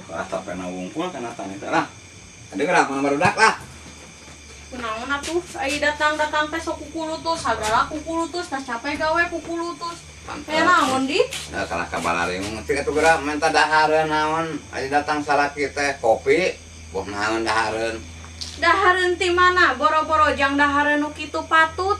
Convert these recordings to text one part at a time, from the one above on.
Kalah capek na wungkul kana tani teh lah. Ada geura mana barudak lah. Kunaon atuh ai datang-datang teh sok kukulutus, sagala kukulutus, tas capek gawe kukulutus. Kayak naon di? Nah, kalah ka balaring cik atuh geura menta dahareun naon. Ai datang salaki teh kopi, boh naon dahareun. Dahareun ti mana? Boro-boro jang dahareun nu kitu patut.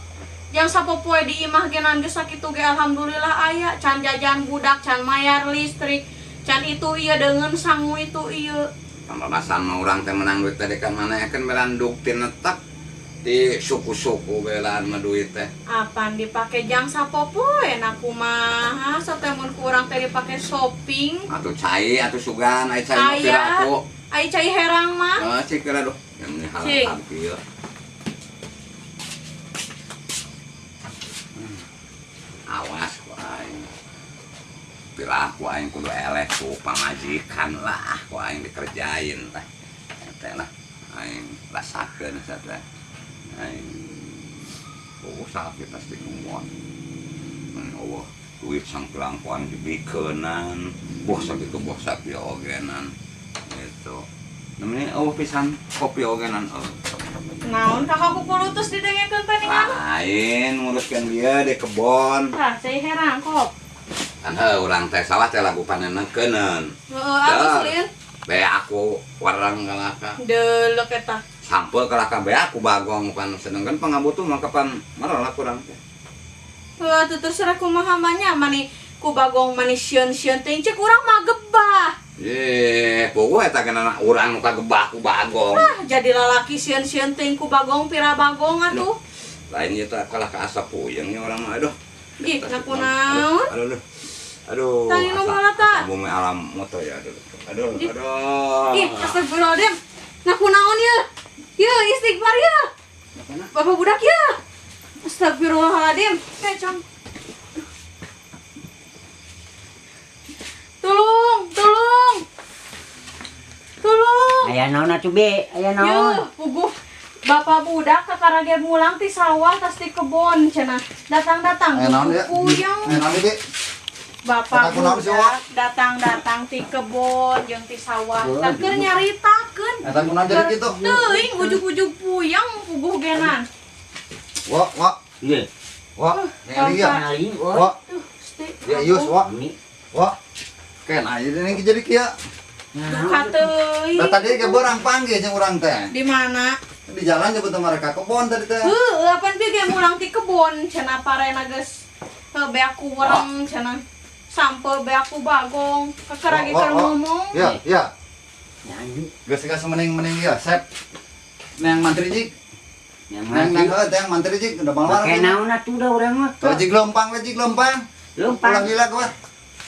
Jang sapopoe di imah ge nan geus sakitu ge alhamdulillah aya, can jajan budak, can mayar listrik, can itu ieu deungeun sangu itu ieu. Pambabasan mah urang teh menang duit teh ka mana kan belan duk ti netek di suku-suku belan mah duit teh. Apan dipake jang sapopoe na kumaha sateh mun ku urang teh dipake shopping. Atuh cai atuh sugan ai cai mah Aya. piraku. Ai cai herang mah. Heeh, cik geura duh. Yang ini Cing. halal kieu. Awas ku aing. Piraku aing kudu eleh ku pamajikan lah, ku aing dikerjain teh. Teh lah aing rasakeun teh. Aing oh sakit pasti ngomong. Oh, duit sangkelang ku aing dibikeunan. Boh sakitu boh sakieu ogenan. Gitu. Namanya oh pisan kopi ogenan oh. Naon kakak kukulutus didengekeun teh ningan? Lain nguruskeun dia di kebon. Tah, cai herang kop. Kan heuh urang teh sawah teh lagu panenekeuneun. Heeh, alus lieur. Be aku warang kalaka. Deulek eta. Sampe kalaka be aku bagong pan sedengkeun pangabutuh mah kapan maralak urang teh. Heuh, atuh terserah kumaha mah nya mani ku bagong mani sieun-sieun teh cek urang mah gebah. Ye, puguh eta kana urang nu kagebah ku bagong. Ah, jadi lalaki sieun-sieun teh ku bagong pira bagong atuh. Lain ieu teh kalah ka asa puyeng nya urang mah aduh. Ih, ngaku naon? Aduh, aduh. Aduh. Tani nu malata. Asa bumi alam moto ya aduh. Aduh, aduh. Ih, astagfirullahaladzim. Ngaku naon ye? Ye, istighfar ye. Bapak budak ye. Astagfirullahaladzim. Kecong. Tolong, tolong. Tolong. Aya naon atuh be? Aya naon? Yuh, puguh. Bapak budak kakara ge mulang ti sawah tas ti kebon cenah. Datang-datang Aya naon ya? puyeng. Aya naon be? Bapak Datang kunaon sih, Wak? budak datang-datang ti kebon jeung ti sawah. Wah, Tah keur nyaritakeun. Eta kunaon jadi kitu? Teuing ujug-ujug puyeng puguh genan. Wak, wak, Ieu. wak. Ngali ya. Ngali, wah. Wak, Tuh, Gusti. ya ius wak. Ini. Wak. Ken aja ini jadi kieu. Duka teuing. Lah tadi ke borang panggih jeung urang teh. Di mana? Di jalan nyebut mereka kebon tadi teh. Heuh, apan pieu ge mulang ti kebon cenah parena geus heuh beak ku wereng cenah. Sampe beak ku bagong, kakara ge Wak, keur wak, wak. ngomong. Ya, ya. Nyanyi. Geus geus mending-mending ya, sep. Nang mantri jik. Yang Nang mantri. nang heuh teh mantri jik udah malam. Pake naon atuh da urang mah. Tuh jik lempang, jik lempang. Lempang. Ulah lila gua.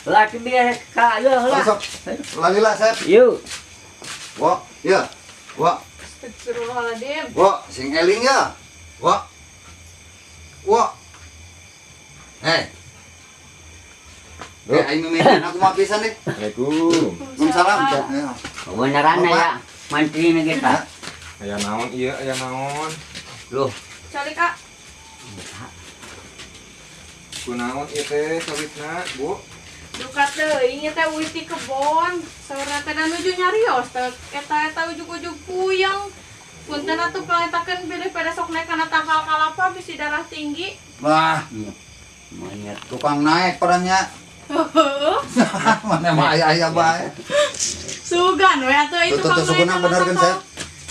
Lah atuh biar ka ieu heula. Sok. Ulah lila sep. Yuk. Wak, ya. Wak, Astagfirullahaladzim. wak, sing eling ya. Wak. Wak. Hei. Eh, aing mimitin aku mah pisan deh. Assalamualaikum. Waalaikumsalam. Ya. Beneran Bapak. ya mantri na kita. Aya naon ieu, aya naon? Loh, Calik ah. Kunaon ieu teh sawitna, Bu? Duka teuing ieu teh uih ti kebon. Saurna teh da nuju nyarios teh eta-eta ujug-ujug puyeng. Punten atuh paletakeun bilih pada sok naek kana tangkal kalapa bisi darah tinggi. Wah, monyet. tukang naik perannya. Heuh. Mana mah aya-aya bae. Sugan we atuh itu Tuh, tuh, tuh, suguna bener kan, Sep?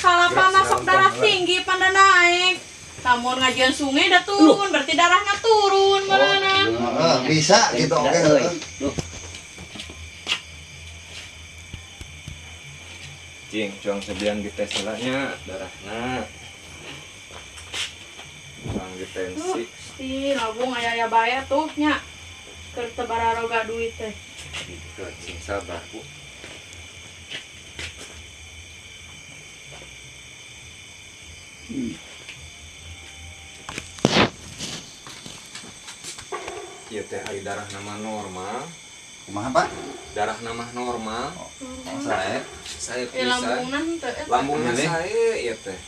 Kalapa masuk darah tinggi panda naik. Lamun ngajian sungai dah turun, berarti darahnya turun mana. Heeh, bisa gitu oke. Euy. Loh, Cing, cuang sebian dites heula nya darahna. Cuang ditensi. Gusti, labung aya-aya bae tuh nya. Keur teu bararoga duit teh. Cing sabar, Bu. Ieu teh ari darah nama normal. Kumaha, Pak? Darah nama normal. Oh, sae. Sae Eh pisan. lambungna henteu eta. Lambungna Ini. sae ieu teh.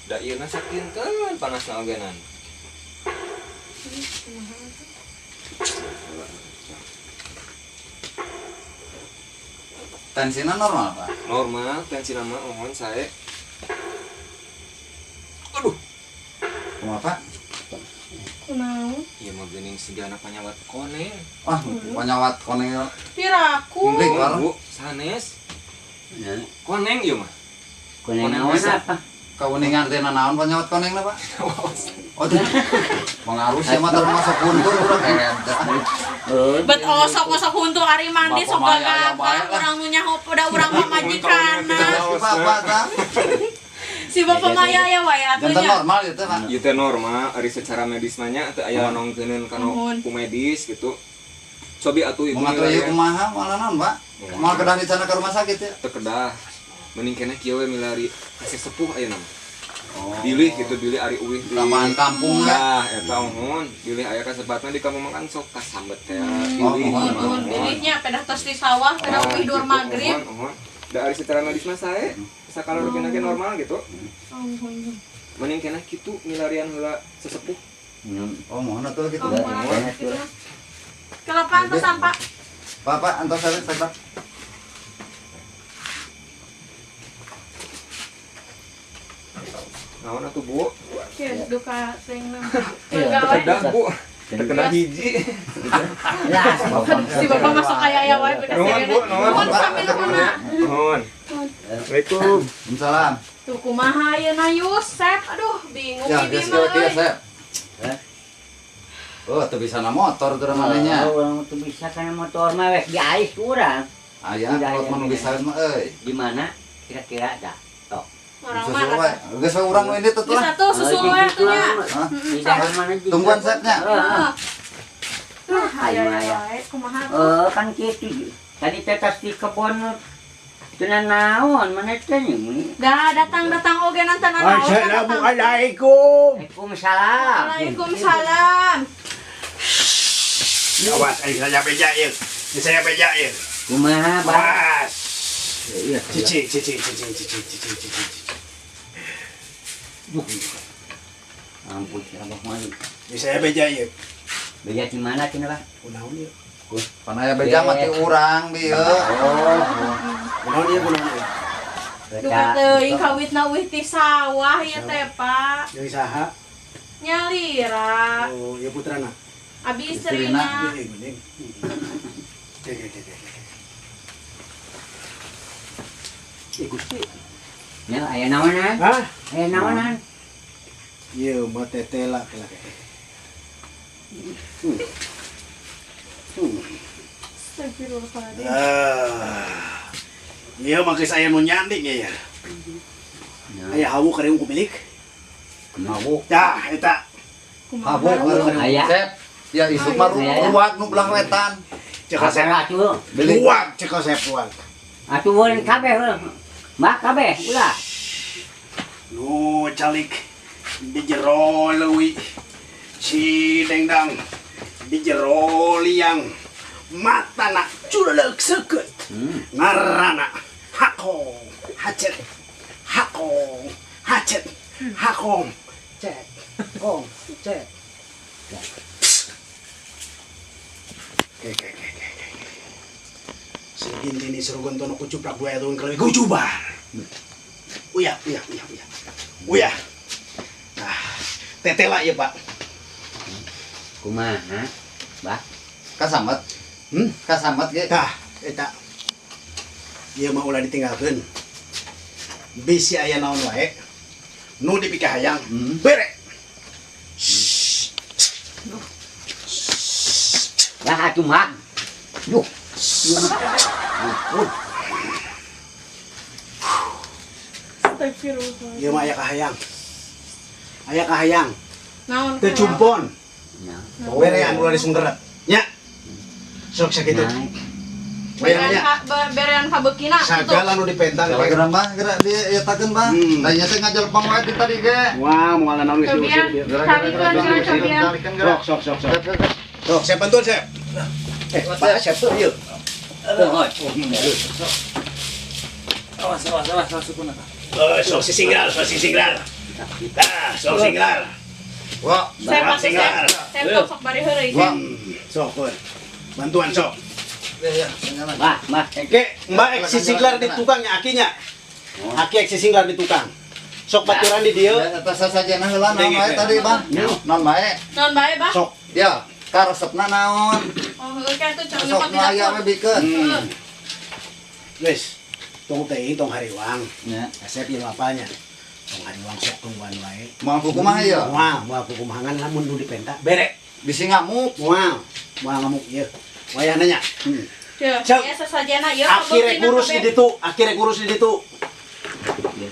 Da ieu na sakinten panasna ogenan. Tensinya normal, Pak? Normal tensi nama mohon saya. Aduh. Kumaha, Pak? Kunaon? Ieu mah geuning sigana panyawat koneng. Wah, panyawat koneng. Piraku. Beli, Pak. Bu, sanes. Koneng ieu mah. Koneng naon apa? Kauningan teh naon panyawat koneng na, Pak? Oh, teh. Pengaruh sih mah termasuk huntur urang edan. Bet osok-osok huntu ari mandi sok Bapak mah aya gagah bae lah. Urang nu nyaho da urang pamajikanna. Pak, Pak, tah. Si bapak mah aya wae atuh Jantan nya. normal itu, Pak. Ieu teh normal ari secara medis mah nya teu aya nongkeuneun kana Nuhun. ku medis gitu. Cobi atuh ibu Mau ngatur ieu milarian. kumaha malah naon, Pak? Moal kedah di sana ke rumah sakit ya. Teu kedah. Mending keneh kieu we milari kasih sepuh ayeuna mah. Oh. Bilih gitu bilih ari uwih di Taman kampung lah. Nah, eta mohon bilih aya kasebutna di kampung mah kan sok kasambet teh. Oh, Bilih. mohon, Nuhun bilihnya pedah tos di sawah pedah Ah, uih dur gitu, magrib. Mohon, mohon. Da ari secara medis mah sae. Sakalo rupina ge normal gitu. Nuhun. Mending keneh kitu milarian heula sesepuh. Oh, mohon atuh gitu. Oh, mohon gitu mah. Kelepan pesan Pak. Pak, Pak, antos saya sakedap. Naon atuh, Bu? Kieu duka sing Iya. gawe. Kedah, Bu. Terkena hiji. Lah, Si bapak masuk aya aya wae pedah Nuhun, Bu, nuhun. Nuhun sami nuhunna. Nuhun. Assalamualaikum. Waalaikumsalam. Tuh kumaha ayeuna Yusep? Aduh, bingung Ya, ini geus mah kieu kieu, euy. Sep. Hah? Oh, teu bisa na motor teu manehnya. Oh, urang teu bisa kana motor mah weh diais ku urang. Aya, kalau mah nu bisa mah euy. Di mana kira-kira dah? Tok. Orang Susul mah wae. Geus we urang nu ini teh Geus lah. atuh susul wae atuh nya. Hah? Di daerah mana juga? Tungguan Sepnya. Heeh. Tuh, aya Ayo, aya. wae kumaha tuh. Eh, kan kitu. Tadi teh tas di kebon teu naon mana teh nya. Dah datang-datang oge nanti naon. Assalamualaikum. Waalaikumsalam. Waalaikumsalam. Awas, ayo saya beja ya. Saya beja ya. Kumaha, Bang? Awas. Iya. Cici, cici, cici, cici, cici, cici, cici. Duh. Ampun, abah mah. Ini saya beja ya. Beja di mana cenah, Bang? Kunaon ya? Pan aya beja mah ti urang dieu. Oh, Kunaon ya, kunaon ya. Duka teuing kawitna uih ti sawah ieu teh, Pak. Jeung saha? Nyalira. Oh, ya putrana. Abi istrina. Iya, geuning. Oke, oke, oke, oke. Eh, Gusti. Ya, aya naonan? Hah? Aya naonan? Ieu mah tetela lah. Astagfirullahaladzim. Ah. Ieu mah geus aya nu nyanding ya. Aya hawu kareung ku milik. Hawu. Tah, eta. Hawu Aya. Sep. Ya isuk mah ruag nu belah wetan. Cek asep. Atuh. Beli. Ruag, cek asep ruag. Atuh weun kabeh heuh. Mak kabeh ulah. Nu calik di jero leuwi. Si dengdang di jero liang. Matana culeuk seukeut. Ngarana hakong hacet. Hakong hacet. Hakong cet. Kong cet. Oke, oke, oke, oke, oke. Segini ini suruh gontono kucuprak dua itu kalau kucubar. Uya, uya, uya, uya. Uya. Nah, tetela ya, Pak. Kumaha? Bah, Kasambat. Kasambat ge. Tah, eta. Ieu mah ulah ditinggalkeun. Bisi aya naon wae. Nu dipikahayang. Bere. lah atuh mak. Duh. Astagfirullah. Ieu mah aya kahayang. Aya kahayang. Naon? Teu cumpon. Nah. Berean ulah disungkeret. Nya. Sok sakitu. Nah, Berean Bayangnya. berean kabeukina gitu. Sagala nu dipentang. Geura mah geura di eta takeun bah. Tanya teh ngajelpang wae di tadi ge. Wah, moal naon geus Cobian, diusir. calikeun geura cobian. Sok, sok, sok, sok. Sok, saya bantuan, Sep. Eh, Pak Sep tuh, yuk. Oh, Awas awas awas awas sukuna. Oh, sok sisinglar, sok sisinglar. Tah, sok singlar. Wah, Saya pasti Singlar. saya sok bari heureuy. wah. Sok, we. Bantuan sok. Ya, ya, Bah, bah. Oke, Mbak ek sisinglar di tukangnya akinya. Aki ek sisinglar di tukang. Sok baturan di dieu. Eta sasajena heula naon bae tadi, Bang? Naon bae? Naon bae, Bah? Sok. Ya, karesepna naon? Oh, heueuh kayak tuh cang Sok nyokot di nu aya dapur. we bikeun. Guys, tong teuing tong hariwang. Nya. Asep ieu apalnya. Tong hariwang sok tungguan wae. Moal kukumaha ieu? Moal, moal kukumahangan lamun nu dipenta. Bere. Bisi ngamuk. Moal, moal ngamuk ieu. Wayahna nya. Teu, Cek. ya sasajena ieu Aki rek ngurus di ditu, aki rek ngurus di ditu.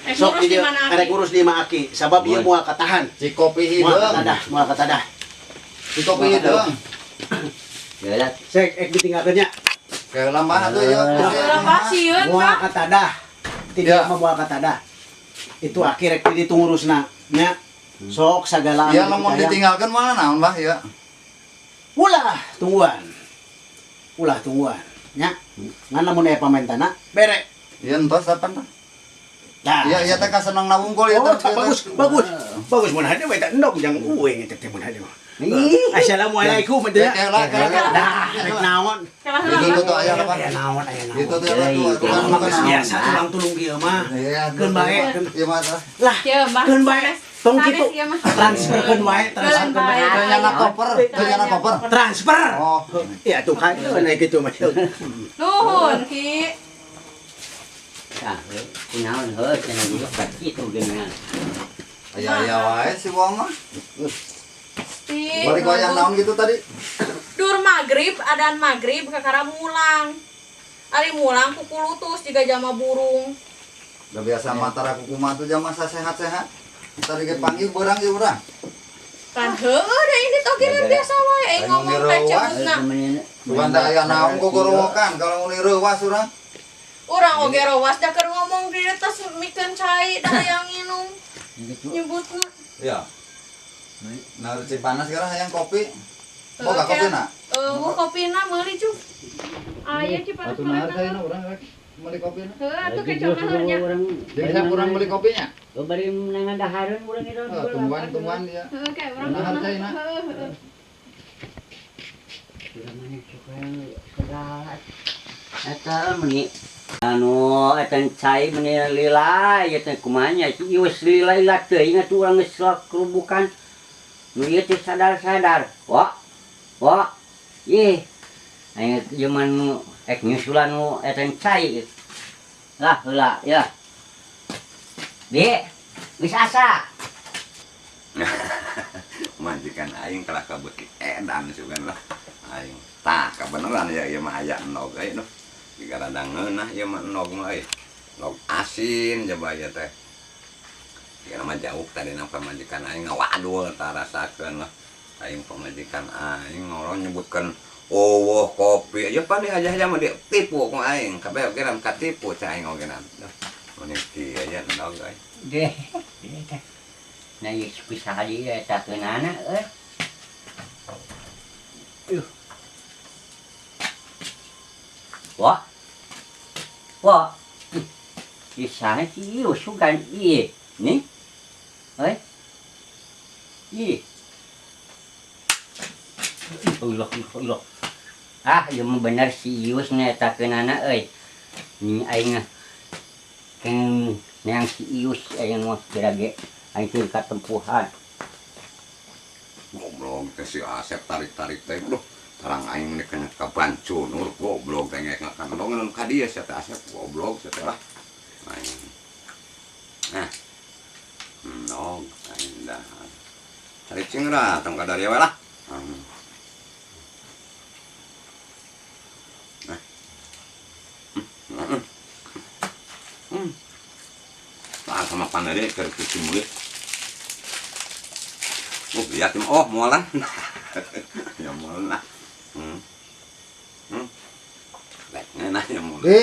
Eh, Sok ngurus di di dieu, mana rek aki? ngurus di imah aki. Sabab ieu moal katahan. Cikopi Moal hideung. katadah, moal katadah. Cikopi hideung. Ya lah. Sek ek ditinggalkeun nya. Keheula mah atuh ieu. Heula Bah sieun, Moal Bah. katadah. Tidak Ya. mah moal katadah. Itu aki rek di ditu ngurusna nya. Sok sagala Ya anu lamun dipikayang. ditinggalkeun mah naon, Bah ieu? Ulah tungguan. Ulah tungguan nya. Ngan lamun aya pamentana bere. Ieu entos apan tah? Nah. Iya, iya teh kaseneng na wungkul ieu Oh, teh. bagus, bagus. Bagus mun hade we teh endog jang uing eta teh mun hade mah. Ih. Assalamualaikum teh. Ya, keheula, keheula. Dah, rek naon? Kalah heula, Itu Bah. tuh aya apa? Aya naon, aya naon. Itu tuh ya tuh, Tukang tukang mah geus makan. biasa tulang tulung kieu mah. Iya, Keun bae, keun. Ieu mah tah. Lah, Kieu, Bah. keun bae. Tong Sanes kitu. ieu mah. Transferkeun wae, transferkeun wae. Teu nyana koper, teu nyana koper. Transfer. Oh. Ya tuh kan naik gitu mah. Nuhun, Ki. Tah, kunaon heuh cenah juga kitu geuningan. Aya-aya wae si Wong mah. Ti. Balik wayang naon gitu tadi? Dur maghrib, adan maghrib kakara mulang. Ari mulang kukulutus jiga jama burung. Udah biasa matara kukumaha tuh jama sasehat-sehat. Tadi ge panggil beurang ge urang. Kan heueuh da ini teh oge biasa wae aing Aing ngomong teh ngomong cebutna. Bukan teh aya naon gogorowokan kalau nguni reuwas urang. Urang oge rowas da keur ngomong di atas mikeun cai da hayang nginum nyebutna. Iya. Nah, cing panas sekarang hayang kopi. Boga kopi na? Eueuh kopina meuli cuk. Aya Cipanas Atuh nah saya na urang rek meuli kopi na. Heuh atuh kecoba heuh nya. Jeung saya kurang beli kopinya. Oh, bari menangan dahareun urang itu. Oh, tungguan-tungguan dia. Heuh kayak urang. Nah, harga ini. Heuh heuh. Urang mana suka segala. Eta meni anu eta cai meni lila ieu teh kumaha nya ieu geus lila-lila teuing atuh urang geus kerubukan. Nu ieu teh sadar-sadar. Wah. Wah. Ih. Aing zaman nu ek nyusulan nu eta cai. Lah heula ya. Bi, geus asa. Majikan aing kalah kabeuki edan sugan lah. Aing tah kabeneran ya ieu mah aya endog euy duh. Jiga rada ngeunah ieu mah endog mah euy. Endog asin coba ieu teh. Jiga mah jauh tadi na pamajikan aing ngawadul tah rasakeun lah. Aing pamajikan aing ngorong nyebutkeun oh kopi aja pan aja mah ditipu ku aing kabeh oge ram katipu cai aing oge nan. Duh, mun kieu aya endog euy. Deh. Nah, ieu kusaha deui eta keunana euy. Yuh. Wah. Wah. Ieu saha sih ieu sugan ieu. Nih. Euy. Ih. Allah, Allah. Ah, ieu mah bener si Ius nya eta keunana euy. Ni aing keun neang si Ius aing mah kira ge aing teu katempuhan. Goblok teh si Asep tarik-tarik teh duh. Tarang aing meni kena kabancunur goblok teh ngek ngakandongan ka dieu sia teh Asep goblok sia teh lah. Aing. Nah. Endog aing dahar. Tarik cing lah tong ka dieu we lah. Nah. Tah sama panade keur cuci mulut. Oh, lihat oh moalan. Ya moalan lah. Lek ngeunah ya moalan. Di.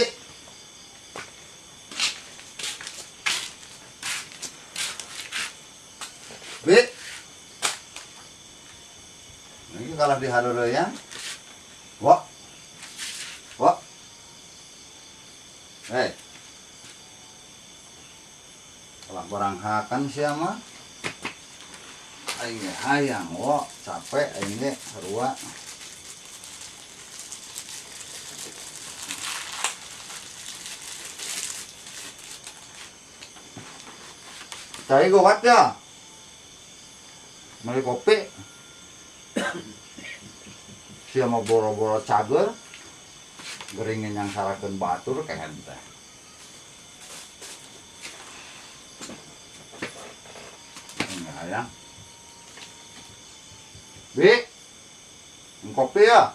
Bi. Ini kalau di hareureuyan. Wah. Wah. Hei. Kalau barang hakan sia mah. Aing ge hayang wo, capek aing ge sarua. Cai gowat ya. Meli kopi. Sia mah boro-boro cager. Geuringnya nyangsarakeun batur kehen teh. Enggak ya. Bi. Kopi ya?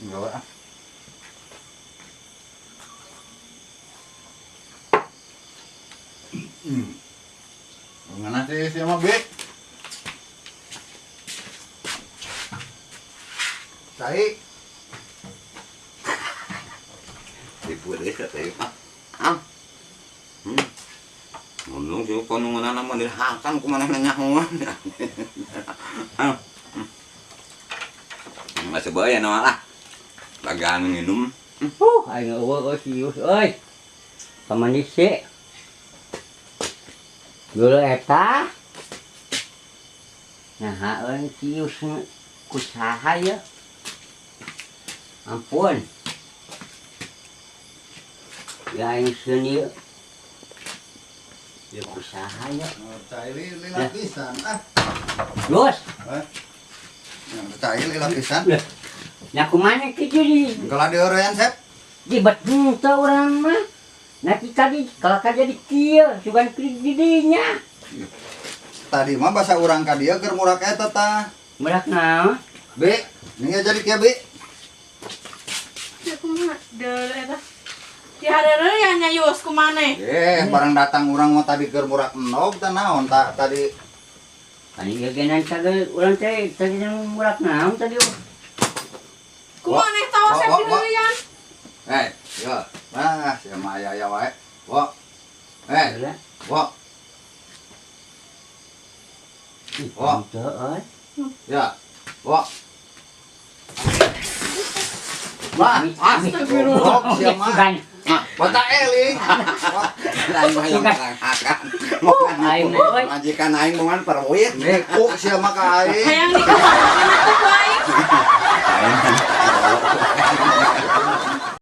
Enggak ah. Gimana sih sama Bi? Cai. Tipu deh teh. Ah. Ngomong sih kono ngeunana mah dihakan ku manehna nyahoan. Ah. Masih bae na lah. Bagian nginum. Aing eueuh euy si Yus euy. Pamanis sih. Geuleuh eta. Nah, euy si Yus ku saha ye? Ampun. Ya aing sieun ieu. Ieu ku saha ye? Cai lila pisan ah. Yus. Cai lila pisan. Nya kumaha kitu di? Kalau dieureun Sep. Di bet henteu urang mah. Nanti tadi kalau ka jadi kieu sugan di dinya. Tadi mah basa urang ka dieu keur murak eta tah. Murak naon? Bi, nih jadi kieu Bi. Ya kumaha deuleu eta. Di hareureuyan nya Yus kumaneh. Barang datang urang mah tadi keur murak endog tah naon tah tadi. Kan ieu ge nan sagel urang teh tadi murak naon tadi. Kumaneh tawa Sep diheureuyan. Ya. Ah, sia mah aya-aya wae. Wo. Wo. Wo. Ya. Wo. Wah, astagfirullah. Sia mah. Bata eling. Lain mah yang hakan. Aing mah euy. Majikan aing moal perwit. Niku sia mah ka aing. Hayang dikawalkeun atuh ku aing.